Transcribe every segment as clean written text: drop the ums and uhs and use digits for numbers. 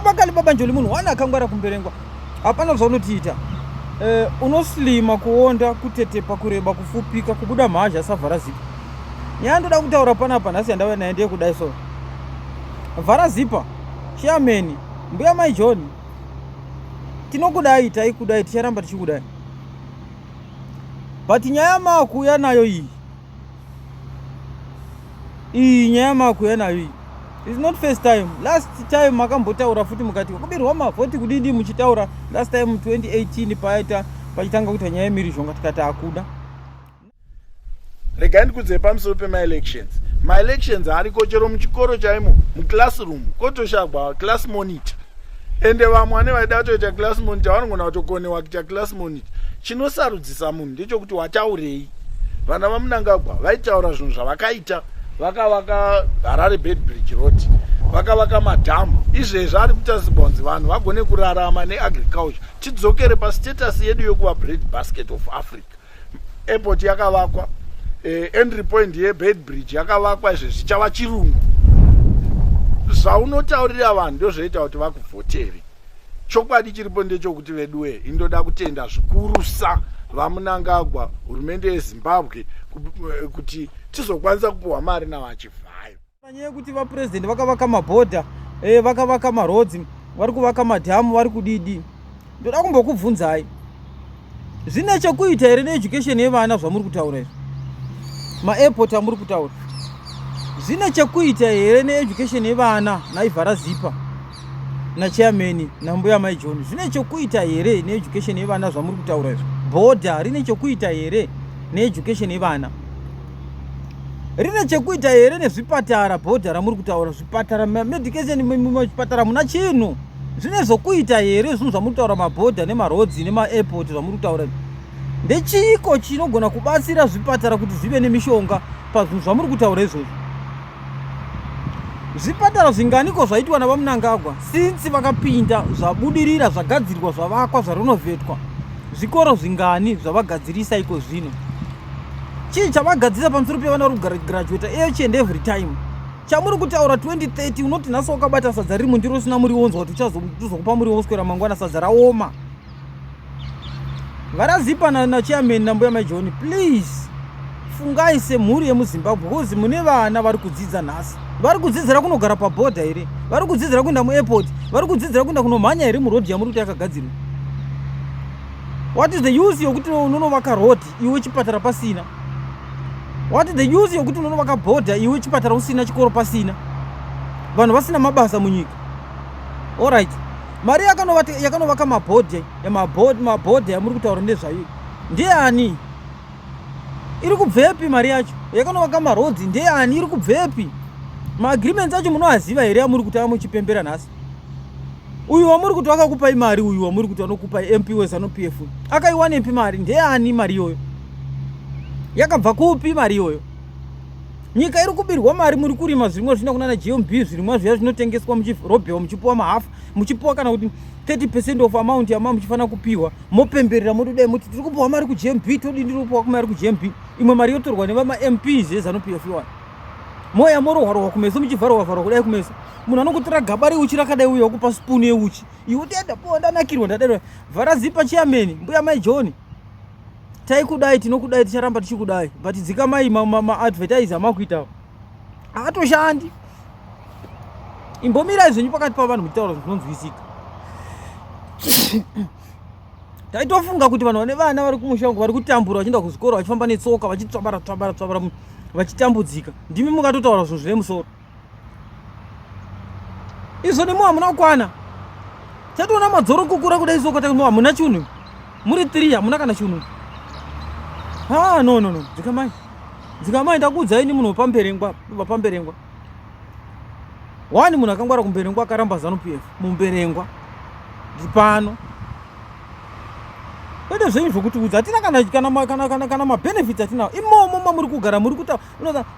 Baba Kali Baba Njoli munhu wani akangwara kuMberengwa. Hapana zvaunotiita. Eh, unoslima kuonda, kutetepa, kureba, kufupika, kubuda mhazha savhara zipa. Nyaya ndoda kutaura panapa nhasi yandauya naye ndeyekudai so. Vhara zipa. Chairman, mbuya mai John. Tinokudai, taikudai, ticharamba tichikudai. But nyaya makuuya nayo iyi. Iyi nyaya makuuya nayo iyi. It's not first time. Last time makambotaura futi mukati kubirwa mavhoti kudidi muchitaura last time 2018 paita pachitanga kuita nyaya yemhirizhonga tikati hakuna. Regai ndikudzei pamusoro pemaelections. Maelections ariko chero muchikoro chaimo muclassroom kotoshagwa class monitor. Ende vamwe vane vaida kutoita class monitor vanogona kutokonewa kuita class monitor. Chinosarudzisa munhu ndechekuti wataurei. Vana vaMnangagwa vaitaura zvinhu zvavakaita, vakavaka Harare Beitbridge Road, vakavaka madhamu. Izvezvi ari kutarisirwa kunzi vanhu vagone kurarama neagriculture, tidzokere pastatus yedu yekuva bread basket of Africa. Airport yakavakwa, entry point yeBeitbridge yakavakwa, izvezvi chava chirungu. Zvaunotaurira vanhu ndozvoita kuti vakuvhotere. Chokwadi chiripo ndechokuti veduwe, indoda kutenda zvikurusa vaMnangagwa, hurumende yeZimbabwe, kuti tizokwanisa kupiwa mari navaChivhayo. Nyaya yekuti vapurezidendi vakavaka mabhodha, vakavaka marodzi, vari kuvaka madhamu, vari kudidi. Ndoda kumbokubvunzai, zvine chekuita here needucation yevana zvamuri kutaura izvi? Maairport amuri kutaura zvine chekuita here needucation yevana? Naivhara zipa nachairman nambuya mai John, zvine chekuita here needucation yevana zvamuri kutaura izvi? Bhodha rine chekuita here needucation yevana? Rine chekuita here nezvipatara? Bhodha ramuri kutaura, zvipatara, medication muzvipatara muna chinhu. Zvine zvokuita here zvinhu zvamuri kutaura, mabhodha nemarodzi nemaairport zvamuri kutaura? Ndechiiko chinogona kubatsira zvipatara kuti zvive nemishonga pazvinhu zvamuri kutaura izvozvo? Zvipatara zvinganiko zvaitwa navaMnangagwa since vakapinda, zvabudirira, zvagadzirwa, zvavakwa, zvarenovhetwa? Zvikoro zvingani zvavagadzirisa iko zvino? Chii chavagadzirisa pamusoro pevana vari kugraduata each and every time? Chamuri kutaura 2030, unoti nhasi wakabata sadza riri mundiro usina muriwo, wonzwa kuti uchazokupa muriwo woswera mangwana sadza raoma. Varazipa nachairman nambuya mai John, please fungai semhuri yemuZimbabwe, because mune vana vari kudzidza nhasi. Vari kudzidzira kunogara pabhodha here? Vari kudzidzira kuenda muairport? Vari kudzidzira kuenda kunomhanya here murodhi yamuri kuti yakagadzirwa? What is the use yokuti unonovaka road iwe chipatara pasina? What is the use yokuti unonovaka bhodha iwe chipatara usina, chikoro pasina, vanhu vasina mabasa munyika? Alright, mari yakanovaka mabhodha mabhodha yamuri kutaura ndezvayo ndeyani? Iri kubvepi mari yacho? Yakanovaka marodzi ndeyani? Iri kubvepi? Maagreements acho munoaziva here amuri kuti amuchipembera nhasi? Uyu wamuri kuti wakakupai mari, uyu wamuri kuti vanokupai MP weZANU PF, akaiwanepi mari? Ndeyani mari iyoyo? Yakabva kupi mari iyoyo? Nyika iri kubirwa mari. Muri kurima zvirimwa zvinoenda kunana GMB, zvirimwa zviya zvinotengeswa muchirobhewa, muchipuwa mahafu, muchipuwa kana kuti 30% of amount yama muchifanira kupiwa, mopemberera, motodai moti tiri kupiwa mari kuGMB, todii, ndiri kupiwa mari kuGMB. Imwe mari yotorwa nevama MPs eZANU PF iwana moya morohwa rohwa kumeso, muchivharwa vharwa kudai kumeso. Munhu anokutora gaba reuchi rakadai, uya wokupa spoon yeuchi, iwe tenda po ndanakirwa ndadero. Vharazipa, chairman, mbuya mai John, taikudai, tinokudai, ticharamba tichikudai, but dzikamai. Maadvertise amakuita haatoshandi. Imbomirai zvenyu pakati pavanhu muchitaura zvinonzwisika. Taitofunga kuti vanhu vane vana vari kumusha uko vari kutambura vachienda kuzvikoro vachifamba netsoka, vachitsvabara tsvabara tsvabara, vachitambudzika, ndimi mungatotaura zvinhu zvine musoro. Izvo nemi hamuna kukwana. Chatoona madzoro kukura kudai soko, hamuna chunhu, muri 3, hamuna kana chunhu. Ha, no, no, no, dzikamai, dzikamai. Ndakuudzai ni munhu wepamberengwa, vapamberengwa wani, munhu akangwara kuMberengwa, akaramba ZANU PF muMberengwa, ndipano, kwete zvenyu zvokutiudza. Hatina kana kana kana kana kana mabenefits atinawo imomo mamuri kugara. Muri kuta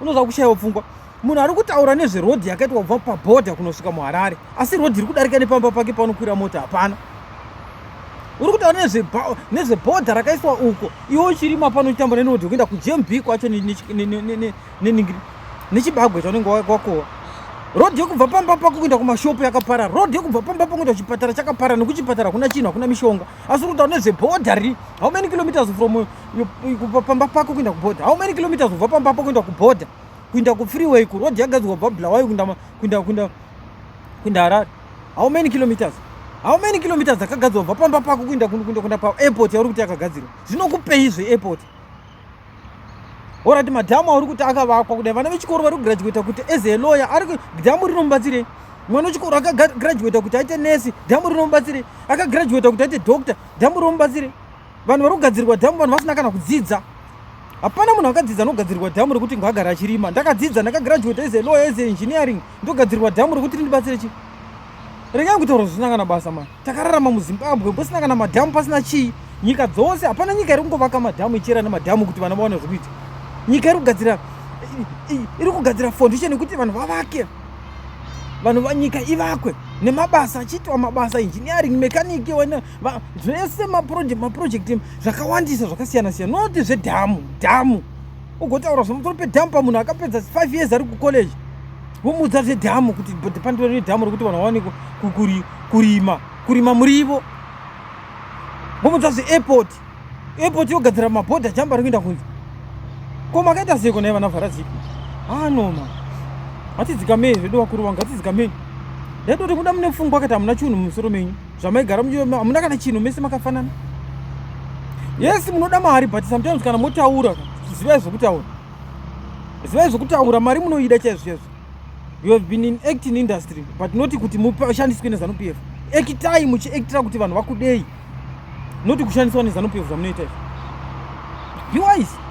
unoza kushayiwa pfungwa. Munhu ari kutaura nezverodhi yakaitwa kubva pabhodha kunosvika muHarare, asi rodhi iri kudarika nepamba pake panokwira mota hapana. Uri kutaura nezvebhodha rakaiswa uko, iwe uchirima pano, uchitambura nerodhi yekuenda kuGMB kwacho nechibagwe chaunenge wakohwa. Road yekubva pamba pako kuenda kumashopu yakapara, road yekubva pamba pako kuenda kuchipatara chakapara, nekuchipatara hakuna chinhu, hakuna mishonga. Asi uri kutaura nezvebhodha riri how many kilometers from kubva pamba pako kuenda kubhodha? How many kilometers kubva pamba pako kuenda kubhodha, kuenda kufreeway, kuroad yagadzirwa kubva Bulawayo kuenda Harare? How many kilometers? How many kilometers dzakagadzirwa kubva pamba pako kuenda paairport yauri kuti yakagadzirwa? Zvinokupei zveairport? Alright, madhamu auri kuti akavakwa kudai, vana vechikoro vari kugraduata kuti as a lawyer, ari dhamu rinomubatsirei? Mwana wechikoro akagraduata kuti aite nesi, dhamu rinomubatsirei? Akagraduata kuti aite doctor, dhamu rinomubatsirei? Vanhu vari kugadzirwa dhamu, vanhu vasina kana kudzidza. Hapana munhu akadzidza anogadzirwa dhamu rekuti ngaagare achirima. Ndakadzidza, ndakagraduata as a lawyer, as a engineering, ndogadzirwa dhamu rekuti rindibatsire chii? Regai kutaura zvisina kana basa mani. Takararama muZimbabwe pasina kana madhamu, pasina chii. Nyika dzose, hapana nyika iri kungovaka madhamu, ichera nemadhamu kuti vana vaone zvekuita. Nyika iri kugadzira foundation yekuti vanhu vavake, vanhu vanyika ivakwe nemabasa, achiitwa mabasa, engineering, mechanic, zvese, maproject zvakawandisa, zvakasiyana siyana, noti zvedhamu. Dhamu, ugotaura zvamusoro pedhamu pamunhu akapedza 5 years ari kucollege, vomuudza zvedhamu kuti pandiro nedhamu rekuti vanhu vawane kurima murivo. Vomuudza zveairport, airport yogadzira mabhodha, jamba rekuenda kunze. Ko makaita seiko nai vana Vharazipi? Anoma, ngatidzikamei zvedu, vakuru vangu, ngatidzikamei. Ndaitoti kuda mune pfungwa, kati hamuna chinhu mumusoro menyu. Zvamaigara hamuna kana chinhu, mese makafanana. Yes, munoda mari, but sometimes kana motaura, zivai zvokutaura, zivai zvokutaura. Mari munoida chaizvo chaizvo. You have been in acting industry, but not kuti mushandiswe neZANU PF. Actai muchiactira kuti vanhu vakudei, noti kushandiswa neZANU PF zvamunoita izvo. Be wise.